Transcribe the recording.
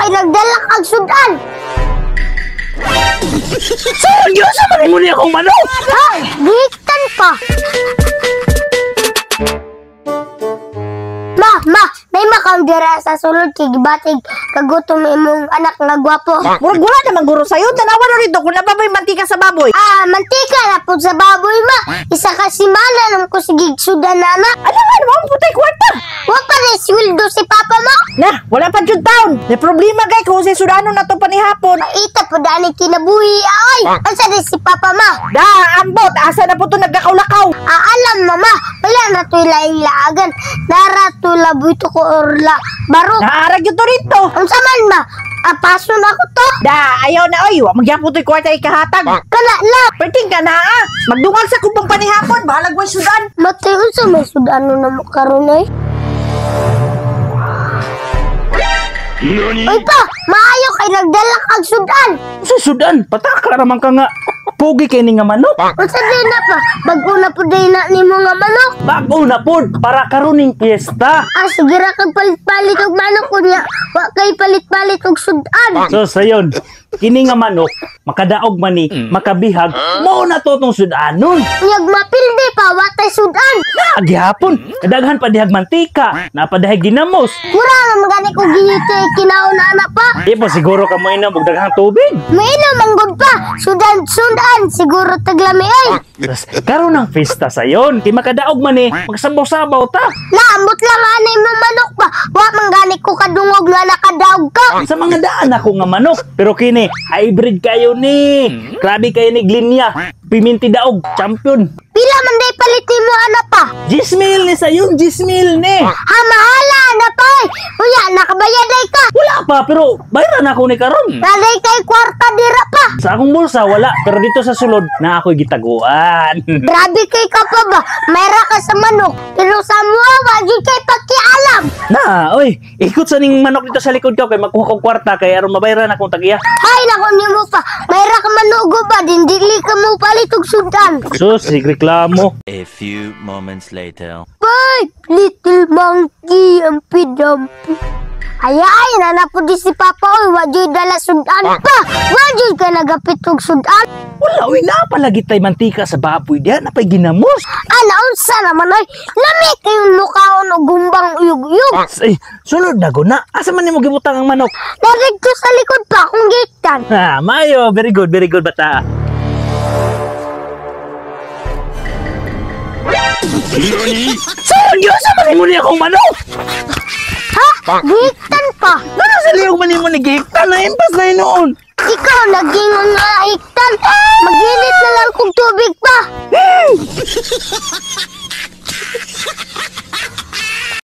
kay nagdala kag sudan. Sa Diyos, man mo niya akong manok. Ha? Gihiktan pa. Ma, ma, may makang dira sa sulod kay gibatig kagutom imong anak nga gwapo. Murag wala naman guro sayo. Tanawa na rito kung nababay mantika sa baboy. Ah, mantika na po sa baboy, ma. Isa ka simana nang ko sige sudan na. Ano nga naman putay kwarta? Wa pa rin sweldo si papa mo. Na, wala pa jud taon. May problema kay kung si Sudano na to panihapon. Maita po dani kinabuhi ay. Unsa din si papa, ma? Da, ambot asa na po to nagkakaulakaw. Ah, alam mama, wala na to'y laing laagan. Nara to laboy to ko orla. Barok. Naarag yun to rito. Unsa man, ma? Apaso na ko to. Da, ayaw na oy, wa magyapon to'y kwarta ikahatag. Kana la. Perting ka na ah. Magdungag sa kubang panihapon, bahalag way sudan. Matay, unsa may sudano na mo karon ay? Uy pa, maayo kay nagdala kag sudan. Sa sudan, pataka raman ka nga. Pugi kay ni nga manok. Unsa din na pa? Bag-o na po din na nimo nga manok. Bago na pod para karoning piyesta. Ah, sige ra kag palit-palit og manok unya. Wa kay palit-palit og sudan. So sayon, kini nga manok makadaog man ni, makabihag, mao na to tong sudanon. Unyag mapildi pa wa tay sudan. Na gihapon, kadaghan pa dihag mantika, napadahig ginamos. Mura na magani ko gihiti kinaon na pa. Di pa siguro ka mo inom og daghang tubig. Mainom ang gud pa. Sudan sudan siguro taglami ay. Tas, karon ang fiesta sayon, kay makadaog man ni, magsabaw-sabaw ta. Naamot lang anay mo manok pa. Wa man gani ko kadungog nga nakadaog ka. Sa mga daan ako nga manok, pero kini hybrid kayo ni. Grabe kayo ni Glinya. Piminti daog, champion. Pila man day palit nimo ana pa? 10,000 ni sayon, 10,000 ni. Ha, mahala na pa ay. Unya nakabayad ay ka. Wala pa, pero bayaran ako ni karon. Naday kay kwarta dira pa. Sa akong bulsa wala, pero dito sa sulod na ako'y gitaguan. Grabe kay ka pa ba? Mayra ka sa manok, pero sa mua wa gyud kay pakialam. Na, oy, ikot sa ning manok dito sa likod ko kay makuha kong kwarta kay aron mabayaran akong tagiya. Hay nako nimo pa. Mayra ka manugo ba dili ka mo palit og sudan. Sus, reklamo. A few moments later. Bye, little monkey, ampi dampi. Ay ay, nanapo di si Papa oy, wa gyud dala sudan pa. Wa gyud ka nagapit og sudan. Wala, oy, napalagi tay mantika sa baboy diha, napay ginamos. Ana unsa naman oy? Lami kayong mukaon og gumbang uyog-uyog. Ay, sulod na guna. Asa man nimo gibutang ang manok? Narigto sa likod pa akong gitan. Ha, mayo, very good bata. Sa Diyos, man mo ni akong manok. Ha? Gitan pa. Ano sa liyog man nimo ni gihiktan na impas na noon. Ikaw naging nga hiktan. Maginit na lang kong tubig pa.